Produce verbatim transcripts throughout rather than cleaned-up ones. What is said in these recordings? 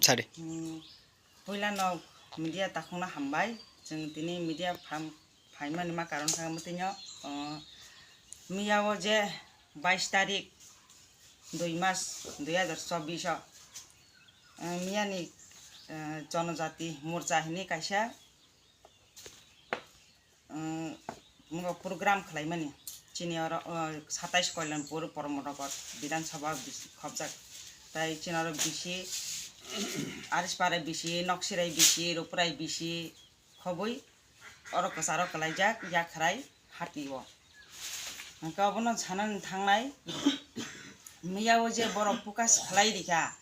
Sari. Hmm, puila no media takhukno hambai. Chwng tini media pham-, phaimani ma karon kha mwtwino, uh, miya o je bais tarik dui mas dui hazar chobbish o, uh, miyani, uh, Jonojati Morcha hinwi kaisa um, program khlaimani. Chini oro, uh, satais Kalyanpur Poromnagar Bidhan Sabha bis-, khobjak. Tai chini oro bisi, Arispara bisi, Noksirai bisi, Rupurai bisi khobwi oro kwcharo kwlaijak Yakhrai hati o. Hwnkhe obono sanani thangnai, miya o je borok pukas khlai rikha,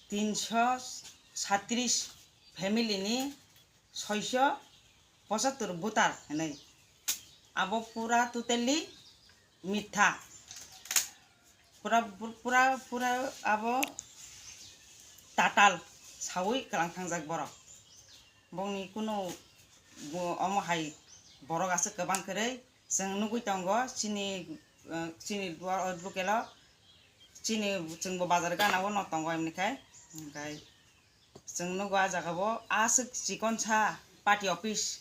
tinsho satris family ni soiso pochattor voter hinwi. Abo pura totally mitha. Pura, pura, pura abo tatal sawi kwlang thangjak borok. Bongni kunu bo-, omo hai borok aswk kwbang kwrwi chwng nugwi tongo, chini, eh, chini bo-, local o chini chwngbo bazar gana o no tongo, hwnwi khai, hwnkhai. Chwng nugo ah jaga o aswk chikonsa party office,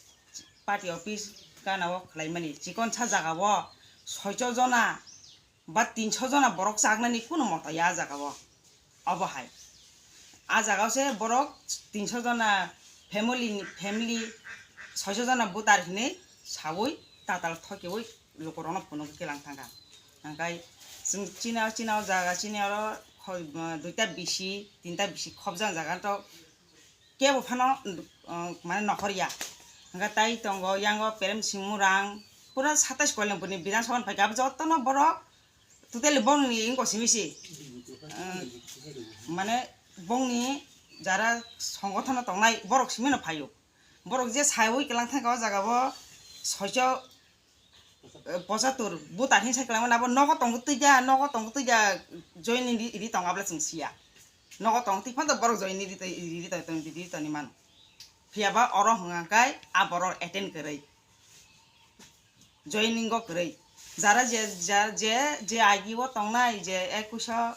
party office gana o khlaimani. Chikonsa jaga o soicho jona ba tinso jona borok chaknani kunu mota ya ah jaga o. Obo hai. Ah jaga o se borok tinso jona family ni, family soicho jona voter hinwi sawi tatal thokiwi lukurokno phunuk kilang thangkha. Hwnkhai chwng chini, chini o jaga, chini oro kho-, duita bisi, tinta bisi khobjak jaga to kebo phano, uh, mane nohor ya. Hwnkhai tai tongo, yango Prem Singh Murang, pura satais Kalyanpur ni Bidhan Sabha ni phaikha, abo jotono borok totally bongni wngkha simi se. Uh, mane bongni jara songothono tongnai borok simi no phaio. Borok je sawi kwlang thangkha o jaga o soicho, eh, pochattor voter hinwi sai kwlangmani, abo nogo tongo twi ja, nogo tongo twi ja, joining ri, ri tongo abole chwng siya. Nogo tongo twi phano borok joining ri, ri, ri, ri, ri tongni mano. Phiya ba oro hwnka khe a borok attend kwrwi. Joining o kwrwi. Jara je, ja-, je, je agi o tongnai, je ekush o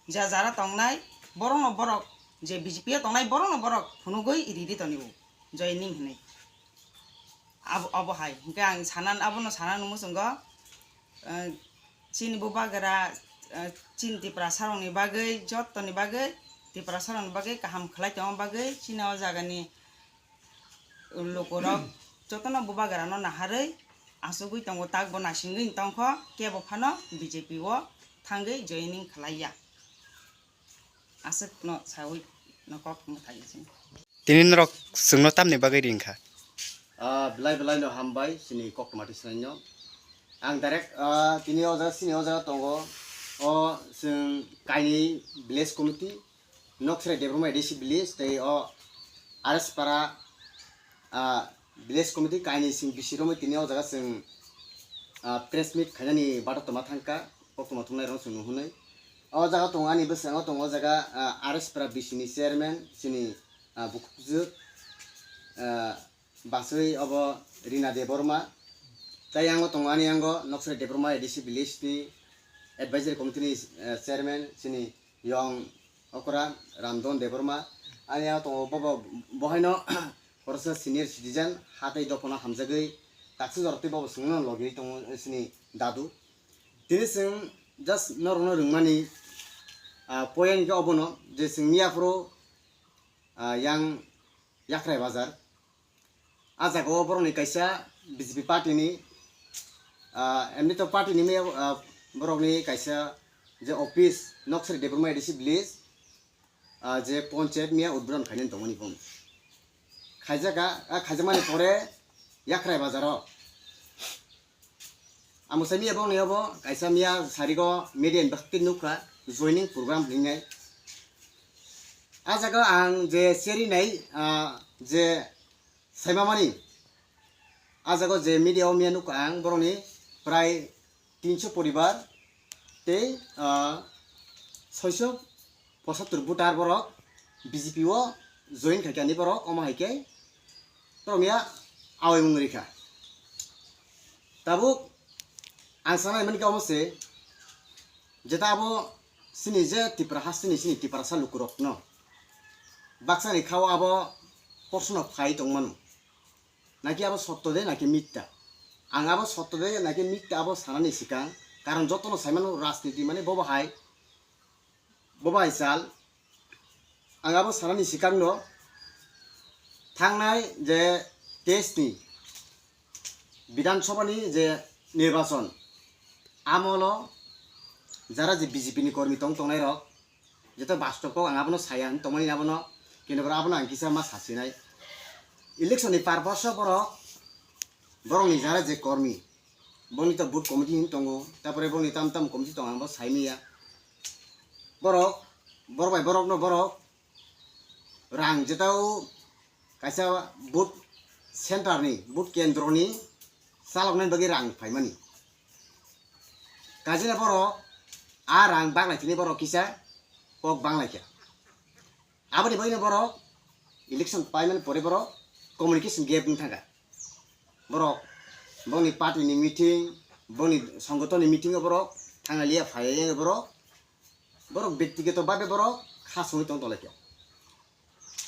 ja jara tongnai, borokno borok, je B J P o tongnai, borokno borok phunugwi ri ri tonibo, joining hinwi. Abo, abo hai, hinkhe ang sanan, abono sanan muchungo, eh, chini bubagra, eh, chini Tiprasa rokni bagwi, jottoni bagwi, Tiprasa rokni bagwi kaham khlai tongma bagwi, chini o jagani lukurok jotono bubagrano naharwi achugwi tongo, tak bo naisingwi tongkho, kebo phano B J P o thangwi joining khlaiya. Aswkno sawi no kok mwthai se. Tini norok chwngno tamni bagwi ringkha? Ah, belai belai no hambai chini koktwma tisanaino. Ang direct, ah, tini o jaga, chini o jaga tongo. O chwng kainwi village committee, Noksrai Debbarma A D C village, tei o R S Para, ah, village committee kainwi chwng bisi romwi tini o jaga chwng, ah, press meet khainani bathak tongma thangkha, koktwma thumnairok chwng nuhunwi. O jaga tongo ani bwskango tongo o jaga, ah, R S Para bisi ni chairman, chini, ah, bukhukjwk, ah, Baswi obo Rina Debbarma. Tai yango tongo ani yango Noksrai Debbarma A D C village ni advisory committee ni, eh, chairman chini yong okra Ramdon Debbarma. Ani yango tongo bobo, bohaino khoroksa senior citizen, ha tei dophano hamjagwi taksajak tei bobo chwngno logi tongo chini dadu. Tini chwng just norokno rwngmani, ah, point khe obono je chwng miyaphuru, ah, yang Yakhrai Bazar. Ah jaga o borokni kaisa B J P party ni, ah, emni to party ni miya, ah, borokni kaisa je office Noksrai Debbarma A D C village, ah, je ponchayat miya udbodhan khainani tongmani phone. Khaijaka, ah, khaijakmani pore Yakhrai Bazar o. Amo sai miya bongni obo kaisa miya sarigo media ni bakti nukha joining program hinwi. Ah jaga ang je seri nai, ah, je saimamani, ah jaga je media o miya nukha ang borokni prai tinso poribar tei, ah, soiso pochattor voter borok B J P o join khaikha ni borok, omo hai khe borok ya awai mung rikha. Tabuk ang sanai mankha omo se, jeta abo Chini je Tipra hasteni chini Tiprasa lukurokno baksani khao abo porsono phai tongmano. Naki abo sotto de, naki mitta? Ang abo sotto de, naki mitta abo sanani sikang, karon jotono saimano rajniti mane bobo hai, bobo hai sal. Ang abo sanani sikangno thangnai je test ni Bidhan Sabha ni je nirbachon amolo jara je B J P ni kormi tong tongnai rok, jeto bastob kok ang abono saya hin tongmani abono, kintu borok abono ang kisa ma sasinai. Election ni purpose o borok, borok ni jara je kormi, boni to booth committee hin tongo, tapore boni tam tam committee tongo, ang bo saimaya. Borok, borok bai borok no borok rang jetao kaisa booth center ni, booth kendro ni chaloknani bagwi rang phaimani. Kajina borok a rang baglai thini borok kisa kok banglaikha. Aboni bagwino borok election paimani pore borok communication gap wng thangkha. Borok bongni party ni meeting, bongni songoton ni meeting o borok thangna liya phaiya borok, borok bektigoto babe borok kha songwi tong tonglaikha.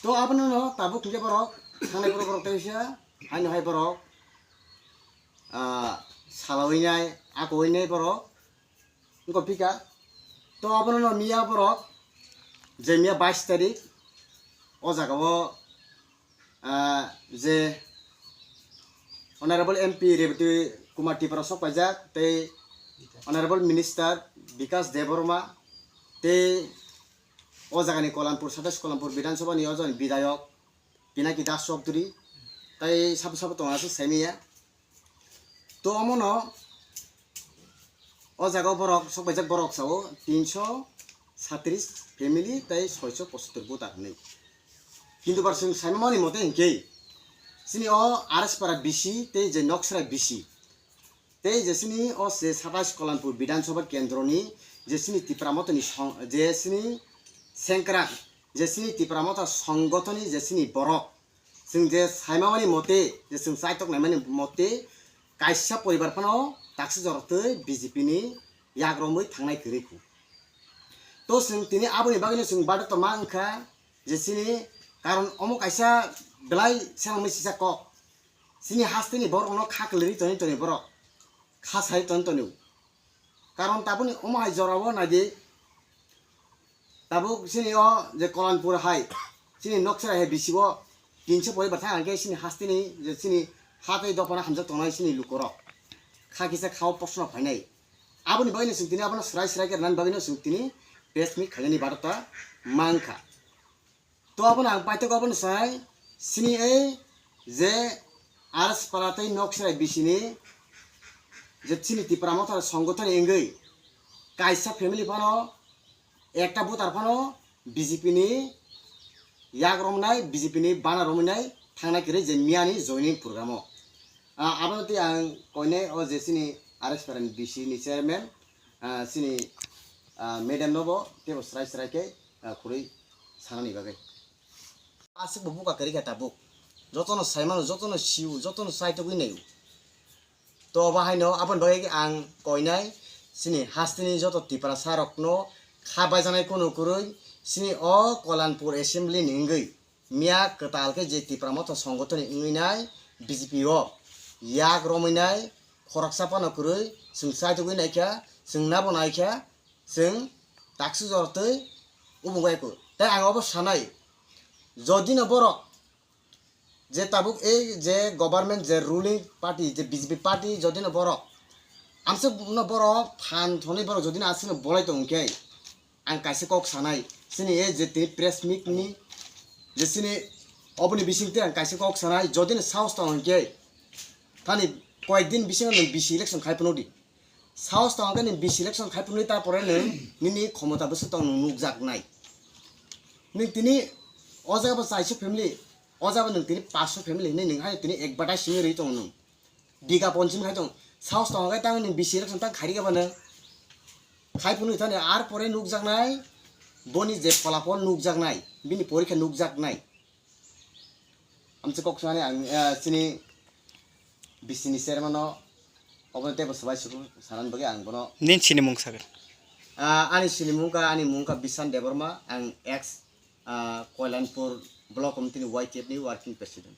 To abono no tabuk hingke borok thangnai borok, borok teisa haino hai borok, ah, salawi nai, akowai nai borok wngkha phika. To abono no miya borok je miya bais tarik o jaga o, ah, je Honorable M P Rebati Kumar Tripura sok paijak tei Honorable Minister Bikash Debbarma tei o jagani Kolanpur, satais Kolanpur Bidhan Sabha ni o jagani bidayok Pinaki Das Chowdhury, tai sabo sabo tongo aswk saimanya. To omono o jaga o borok, sok paijak borok sao tinso satris family tai soiso pochattor voter hinwi. Kintu bar chwng saimani mote hinkhe, chini o R S Para B C tei je Noksrai B C, tei je chini o se satais Kolanpur Bidhan Sabha Kendroni je chini Tipra Mothani song-, je chini sengkrak, je chini Tipra Motha Songgothoni je chini borok, chwng je saimamani mote, je chwng chaitok naimani mote, kaisa poribar phano taksi jorotwi B J P ni yak romwi thangnai kwrwi khu. To chwng tini aboni bagwino chwng badak tongma wngkha je chini, karon omo kaisa belai selengmani sisa kok. Chini hasteni borokno kha kwlwi toni toni borok. Kha sai toni toni. Karon tabukni omo hai jorao naidi. Tabuk chini o je Kolanpur hai, chini Noksrai hai B C o tinso poribar thang hwnkhe chini hasteni je chini ha tei dophano hamjak tongnai chini lukorok. Kha kisa khao proshno phainai. Aboni bagwino chwng tini abono srai srai khe rwnani bagwino chwng tini press meet khainani badak ta mankha. To abono ang paithago abono sai, chini ei je R S Para tei Noksrai B C ni je chini Tipra Motha Songgothoni wngwi kaisa family phano, ekta voter phano B J P ni yak romnai, B J P ni bana romnai thangnai kwrwi je miyani joining program o. Ah, abono tei ang koinai o je chini R S Para ni B C ni chairman, ah, chini, ah, madam no bo teibo srai srai khe, ah, khurui sanani bagwi. Aswk bo buka kwrwi kha tabuk. Jotono saimano, jotono sio, jotono chaitogwi naio. To bo haino aboni bagwi ang koinai chini hasteni joto Tiprasa rokno kha baijaknai kunu kwrwi chini o Kolanpur assembly ni wngwi miya kwtal khe je Tipra Motha Songgothoni wngwi nai B J P o yak romwi nai khoroksa phano kwrwi chwng chaitogwi naikha, chwng nabo naikha, chwng taksi jorotwi ubung bai kho. Tei ang obo sanai, jodi no borok je tabuk ei je government je ruling party je B J P party jodi no borok amswk no borok phan thonwi borok jodi no aswk no bolai tong khe, ang kaisa kok sanai, chini ei je tini press meet ni je chini oboni bisingtwi ang kaisa kok sanai, jodi no sahos tong hwnkhe thani koyek din bisingo nwng B C election khai phano di. Sahos tong khe nwng B C election khai phunwi, ta pore nwng nini khomota bwswk tong nwng nukjaknai. Nwng tini o jaga bo chaisa family, o jaga bo nwng tini paso family hinwi nwng hai tini advertise simi rwi tongo nwng. Biga ponchim khai tong. Sahos tong khe tang nwng B C election tang khairikha bano. Khai phunwi thani ar pore nukjaknai, boni je pholapol nukjaknai, bini porikha nukjaknai. Amtwi kok sanani ang, eh, chini B C ni chairman no obo teibo swbai sukhu sanani bagwi ang bono. Nini chini mung sakha. Ah, ani sinimung kha, ani mung kha Bishan Debbarma, ang ex, ah, Koilanpur Block Committee ni Y T F ni working president.